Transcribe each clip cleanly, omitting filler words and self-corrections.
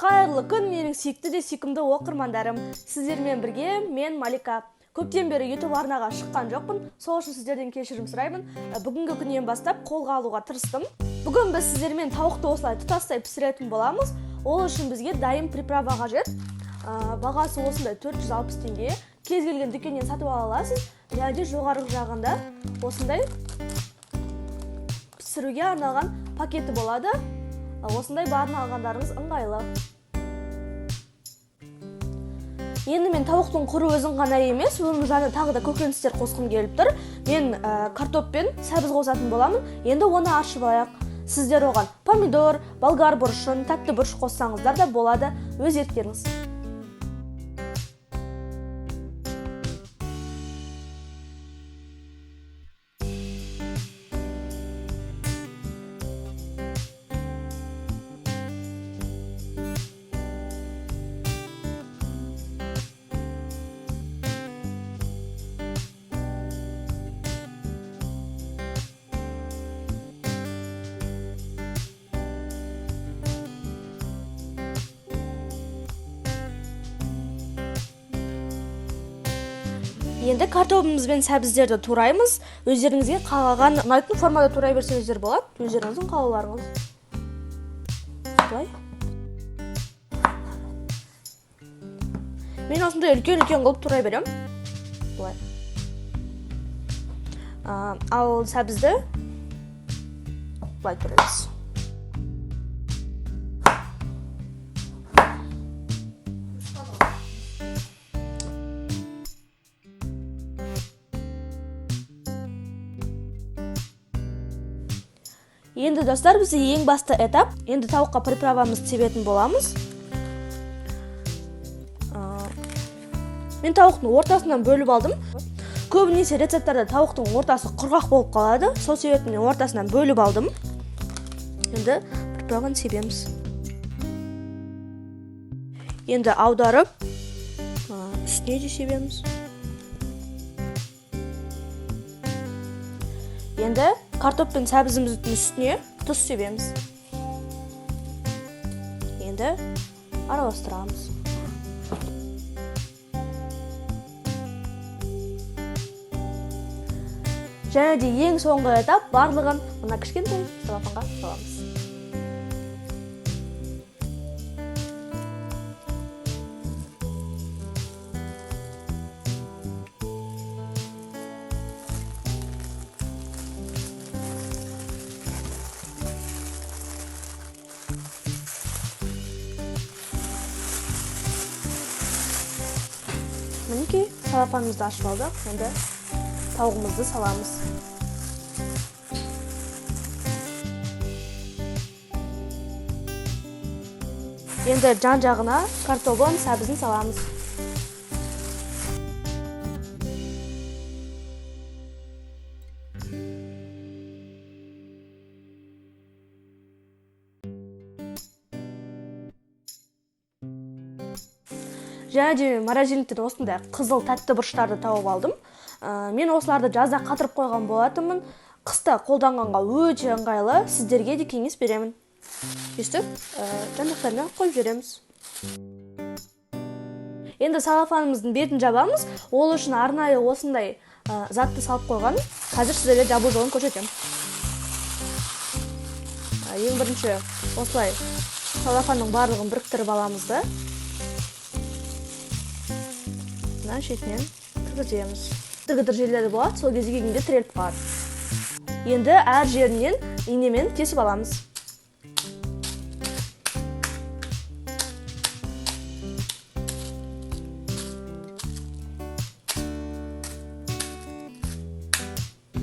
Қайырлы күн, менің сүйікті де сүйкімді оқырмандарым. Сіздермен бірге мен Малика. Көптен бері YouTube арнаға шыққан жоқпын, сол үшін сіздерден кешірім сұраймын. Бүгінгі күннен бастап қолға алуға тырыстым. Бүгін біз сіздермен тауықты осылай тұтастай пісіретін боламыз. Ол үшін бізге дайын приправа қажет. Бағасы осындай 460 теңге. Кез келген дүкеннен сатып ала аласыз. Және де жоғарғы жағында осындай пісіруге арналған пакеті болады. Осындай барын алғандарыңыз ыңғайлы. Енді мен тауықтың құры өзін ғана емес, оның жанына тағы да көкөністер қосқым келіп тұр. Мен картоп пен сәбіз қосатын боламын. Енді оны аршып алайық. Сіздер оған помидор, болгар бұрышын, тәтті бұрыш қоссаңыздар да болады, өз еріктеріңіз. Енді картобымыз бен сәбіздерді тураймыз. Өздеріңізге қалаған ұнайтын формада турай берсеңіздер болады, өздеріңіздің қалауларыңыз. Былай. Мен осындай үлкен-үлкен қылып турай беремін. Былай. Ал сәбізді былай тураймыз. Енді достар, бізде ең басты этап. Енді тауыққа приправамызды себетін боламыз. Мен тауықтың ортасынан бөліп алдым. Көбінесе рецепттарда тауықтың ортасы құрғақ болып қалады. Сол себепті мен ортасынан бөліп алдым. Енді приправаны себеміз. Енді аударып, үстіне де себеміз. Енді картоп пен сәбізіміздің үстіне тұз себеміз. Енді араластырамыз. Және де ең соңғы этап, барлығын мына кішкентай целлофанға саламыз. Мінекей, целлофанымызды ашып алдық. Енді тауығымызды саламыз. Енді жан-жағына картобын, сәбізін саламыз. Және де мен морозильниктен осындай қызыл тәтті бұрыштарды тауып алдым. Мен осыларды жазда қатырып қойған болатынмын. Қыста қолданғанға өте ыңғайлы, сіздерге де кеңес беремін. Өйстіп, жан-жақтарына қойып жібереміз. Енді целлофанымыздың бетін жабамыз. Ол үшін арнайы осындай затты салып қойған. Қазір сіздерге жабу жолын көрсетемін. Ең бірінші осылай целлофанның барлығын біріктіріп аламыз да. Мына шетінен кіргіземіз. Тігідір жерлері болады, сол кезде келгенде тіреліп қалады. Енді әр жерінен инемен кесіп аламыз.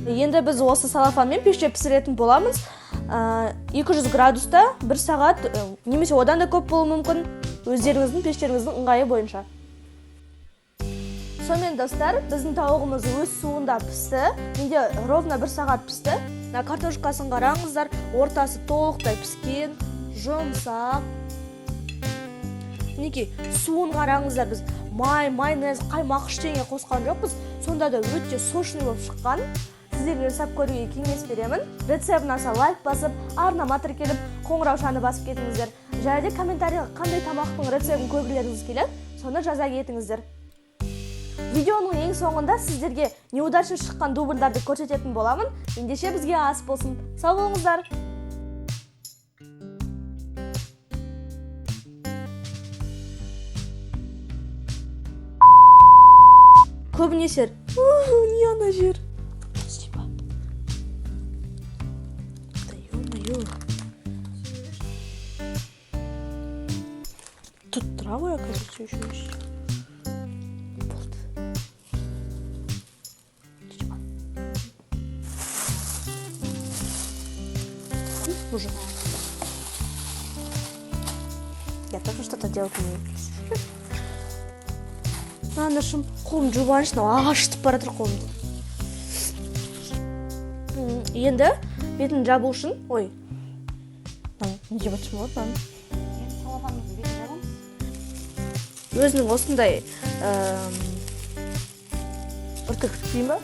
Енді біз осы целлофанмен пеште пісіретін боламыз. 200 градуста 1 сағат, немесе одан да көп болуы мүмкін, өздеріңіздің пештеріңіздің ыңғайы бойынша. Сонымен достар, біздің тауығымыз өз суында пісті. Менде ровно 1 сағат пісті. Мына картошкасын қараңыздар, ортасы толықтай піскен, жұмсақ. Мінекей, суын қараңыздар, біз май, майонез, қаймақ ештеңе қосқан жоқпыз. Сонда да өте сочный болып шыққан. Сіздерге жасап көруге кеңес беремін. Рецепт ұнаса лайк басып, арнама тіркеліп, қоңыраушаны басып кетіңіздер. Және де комментарийға қандай тамақтың рецептін көргілеріңіз келеді, соны жаза кетіңіздер. Видеоның ең соңында сіздерге неудачно шыққан дубльдарды көрсететін боламын. Ендеше, бізге ас болсын, сау болыңыздар! Көбінесе не ана жер. Спасибо. Да ё-моё. Тут травы, оказывается, еще есть. Болды. Типа. Уже. Я тоже что-то делать умею. Мынаны шым, қолымды жуып алайыншы, мынау ашытып бара жатыр қолымды. Енді бетін жабу үшін, ой, мынау не деп айтсам болады мынаны? Енді целлофанымыздың бетін жабамыз. Өзінің осындай үртік дейін ба.